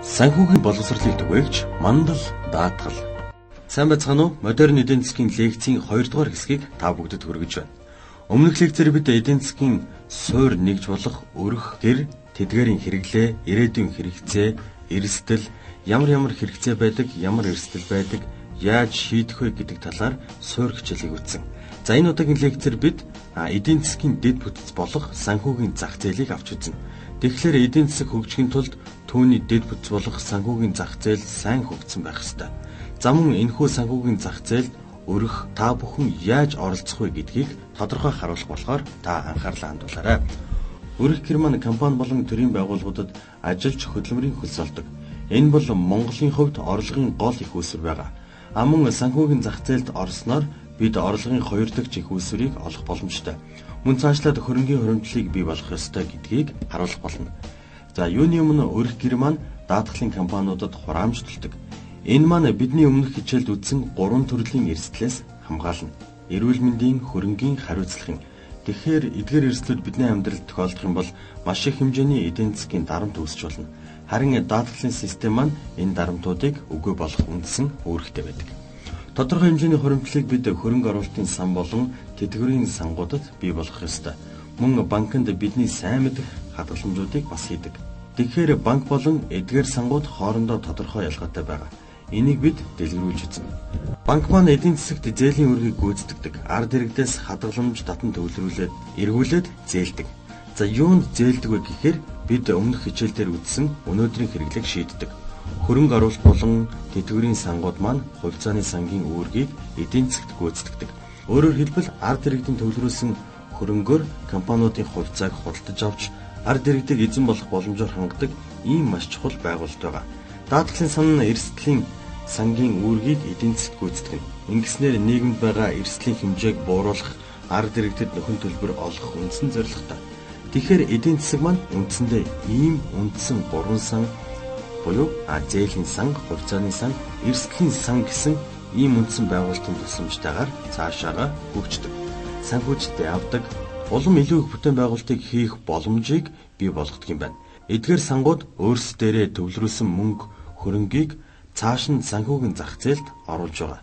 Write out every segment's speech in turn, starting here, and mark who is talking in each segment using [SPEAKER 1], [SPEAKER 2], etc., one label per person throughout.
[SPEAKER 1] Санхүүгийн боловсролыг түгээгч Мандал даатгал. Сайн байцгаана уу? Модерн эдийн засгийн лекцийн 2 дугаар хэсгийг та бүгдэд хүргэж байна. Өмнөх лекцээр бид эдийн засгийн суур нэгж болох өрх, гэр, тэдгээрийн хэрэглээ, ирээдүйн хэрэгцээ, эрсдэл, ямар ямар хэрэгцээ байдаг, ямар эрсдэл байдаг, яаж шийдэх вэ гэдэг талаар суур хичээлийг үзсэн. За энэ удаагийн лекцээр бид эдийн засгийн дэд бүтэц болох санхүүгийн зах зээлийг авч үзнэ. Тэгэхээр эдийн засаг хөгжихийн тулд түүний дэд бүтэц болох санхүүгийн зах зээл сайн хөгжсөн байх ёстой. За мөн энэхүү санхүүгийн зах зээлд өрх та бүхэн яаж оролцох вэ гэдгийг тодорхой харуулах болохоор та анхаарлаа хандуулаарай. Өрх гэр маань компани болон төрийн байгууллагуудад ажиллаж хөдөлмөрийн хөлс олдог. Энэ бол Монголын хувьд орлогын гол их үүсвэр байгаа. А мөн санхүүгийн зах зээлд орсноор бид орлогын хоёр дахь их үүсвэрийг олох боломжтой. Мөн цаашлаад хөрөнгийн хуримтлалыг бий болгох ёстой гэдгийг харуулах болно. За юуны өмнө өрх гэр маань даатгалын компаниудад хураамж төлдөг. Энэ маань бидний өмнөх хичээлд үзсэн гурван төрлийн эрсдлээс хамгаална. Эрүүл мэндийн, хөрөнгийн, хариуцлагын. Тэгэхээр эдгээр эрсдлүүд бидний амьдралд тохиолдох юм бол маш их хэмжээний эдийн засгийн дарамт үүсч болно. Харин даатгалын систем маань энэ дарамтуудыг үгүй болгох үндсэн үүрэгтэй байдаг. Тодорхой хэмжээний хуримтлалыг бид хөрөнгө оруулалтын сан болон тэтгэврийн сангуудад бий болгох ёстой. Мөн банкнд бидний сайн мэдэх хадгаламжуудыг бас хийдэг. Тэгэхээр банк болон эдгээр сангууд хоорондоо тодорхой ялгаатай байгаа. Энийг бид дэлгэрүүлж үзнэ. Банк маань эдийн засагт зээлийн үүргийг гүйцэтгэдэг. Ард иргэдээс хадгаламж татан төвлөрүүлээд эргүүлээд зээлдэг. За юунд зээлдэг вэ гэхээр бид өмнөх хичээл дээр үзсэн өнөөдрийн хэрэглээг шийддэг. Хөрөнгө оруулалт болон тэтгэврийн сангууд маань хувьцааны сангийн үүргийг эдийн засагт гүйцэтгэдэг. Өөрөөр хэлбэл ард иргэдийн төвлөрүүлсэн хөрөнгөөр компаниудын хувьцааг худалдаж авч ард иргэдийг эзэн болох боломжоор хангадаг ийм маш чухал байгуулалт байгаа. Даатгалын сан нь эрсдлийн сангийн үүргийг эдийн засагт гүйцэтгэнэ. Ингэснээр нийгэмд байгаа эрсдлийн хэмжээг бууруулах, ард иргэдэд нөхөн төлбөр олгох үндсэн зорилготой. Тэгэхээр эдийн засаг маань үндсэндээ ийм үндсэн гурван сан буюу зээлийн сан, хувьцааны сан, эрсдлийн сан гэсэн ийм үндсэн байгуулалтын тусламжтайгаар цаашаага хөгждөг. Санхүүжилтээ авдаг, улам илүү их бүтээн байгуулалтыг хийх боломжийг бий болгодог юм байна. Эдгээр сангууд өөрсдөө төвлөрүүлсэн мөнгө хөрөнгийг цааш нь санхүүгийн зах зээлд оруулж байгаа.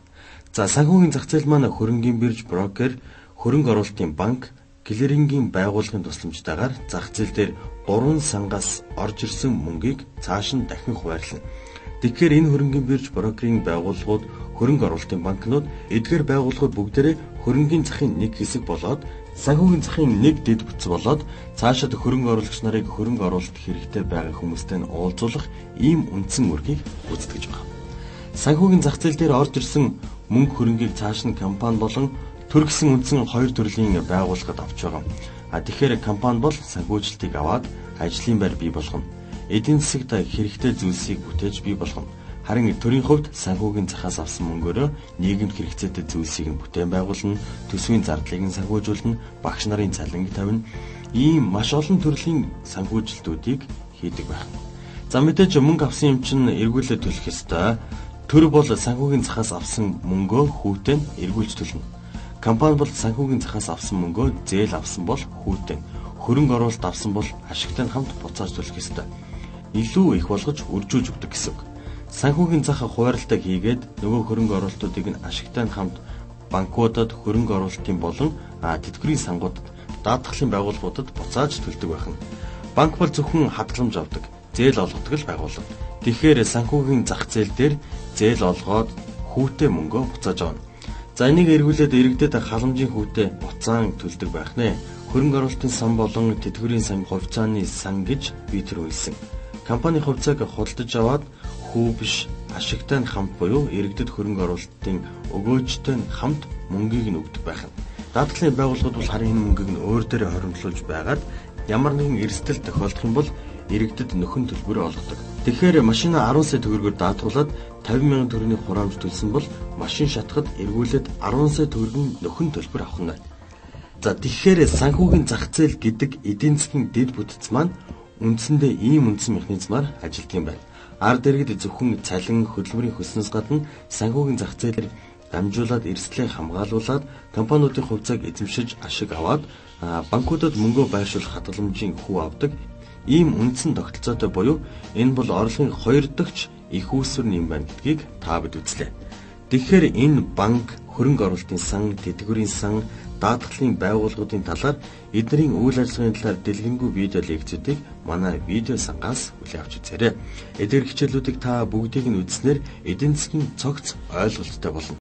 [SPEAKER 1] За санхүүгийн зах зээл маань хөрөнгийн бирж, брокер, хөрөнгө оруулалтын банк, клирингийн байгууллагын тусламжтайгаар зах зээл дээр гурван сангаас орж ирсэн мөнгийг цааш нь дахин хуваарлана. Тэгэхээр энэ хөрөнгийн бирж, брокерийн байгууллагууд, хөрөнгө оруулалтын банкнууд эдгээр байгууллагууд бүгдээрээ хөрөнгийн захын нэг хэсэг болоод санхүүгийн захын нэг дэд бүтц болоод цаашаад хөрөнгө оруулагч нарыг хөрөнгө оруулалт хэрэгтэй байгаа хүмүүстэй нь уулзуулах ийм үндсэн үүргийг гүйцэтгэж байгаа. Санхүүгийн зах зээл дээр орж ирсэн мөнгө хөрөнгийг цааш нь компани болон төр гэсэн үндсэн хоёр төрлийн байгууллагад авч байгаа. А тэгэхээр компани бол санхүүжилтийг аваад ажлын байр бий болгоно. Эдийн засагт хэрэгтэй зүйлсийг бүтээж бий болгоно. Харин төрийн хувьд санхүүгийн захаас авсан мөнгөөрөө нийгэмд хэрэгцээтэй зүйлсийг нь бүтээн байгуулна, төсвийн зардлыг нь санхүүжүүлнэ, багш нарын цалинг тавина. Ийм маш олон төрлийн санхүүжилтүүдийг хийдэг байх. За мэдээж мөнгө авсан юм чинь эргүүлээд төлөх ёстой. Төр бол санхүүгийн захаас авсан мөнгөө хүүтэй нь эргүүлж төлнө. Компани бол санхүүгийн захаас авсан мөнгөө зээл авсан бол хүүтэй, хөрөнгө оруулалт авсан бол ашигтай нь хамт буцааж төлөх ёстой. Илүү их болгож үржүүлж өгдөг гэсэн үг. Санхүүгийн зах хуваарлтыг хийгээд нөгөө хөрөнгө оруулалтуудыг нь ашигтай нь хамт банкудад, хөрөнгө оруулалтын болон тэтгэврийн сангуудад, даатгалын байгууллагуудад буцааж төлдөг байх нь. Банк бол зөвхөн хадгаламж авдаг, зээл олгодог л байгууллага. Тэгэхээр санхүүгийн зах зээл дээр зээл олгоод хүүтэй мөнгөө буцааж авна. За энийг эргүүлээд иргэдэд халамжийн хүүтэй буцаан төлдөг байх нэ. Хөрөнгө оруулалтын сан болон тэтгэврийн сан, хувьцааны сан гэж би тэр хэлсэн. Компани хувьцааг худалдаж аваад хүү биш ашигтай нь хамт буюу иргэдэд хөрөнгө оруулалтын өгөөжтэй нь хамт мөнгийг нь өгдөг байх нь. Даатгалын байгууллагууд бол харин энэ мөнгийг нь өөр дээрээ хоримтлуулж байгаад ямар нэгэн эрсдэл тохиолдох юм бол иргэдэд нөхөн төлбөрөө олгодог. Тэгэхээр машина 10 сая төгрөгөөр даатгуулад 50 мянган төгрөгийн хураамж төлсөн бол машин шатахад эргүүлээд 10 сая төгрөгийн нөхөн төлбөр авах нь байна. За тэгэхээр санхүүгийн зах зээл гэдэг эдийн засгийн дэд бүтэц маань үндсэндээ ийм үндсэн механизмаар ажилладаг юм байна. Ард иргэд зөвхөн цалин хөдөлмөрийн хөлснөөс гадна санхүүгийн зах зээлээр дамжуулаад эрсдлээ хамгаалуулаад компаниудын хувьцааг эзэмшиж ашиг аваад банкудад мөнгөө байршуулах хадгаламжийн хүү авдаг Ийм үндсэн тогтолцоотой буюу энэ бол орлогын хоёр дахьч их үүсвэр нь юм байна гэдгийг та бид үзлээ. Тэгэхээр энэ банк, хөрөнгө оруулалтын сан, тэтгэврийн сан, даатгалын байгууллагуудын талаар эднэрийн үйл ажиллагааны талаар дэлгэрэнгүй видео лекцүүдийг манай видео сангаас хүлээн авч үзээрэй. Эдгээр хичээлүүдийг та бүгдийг нь үзснээр эдийн засгийн цогц ойлголттой болно.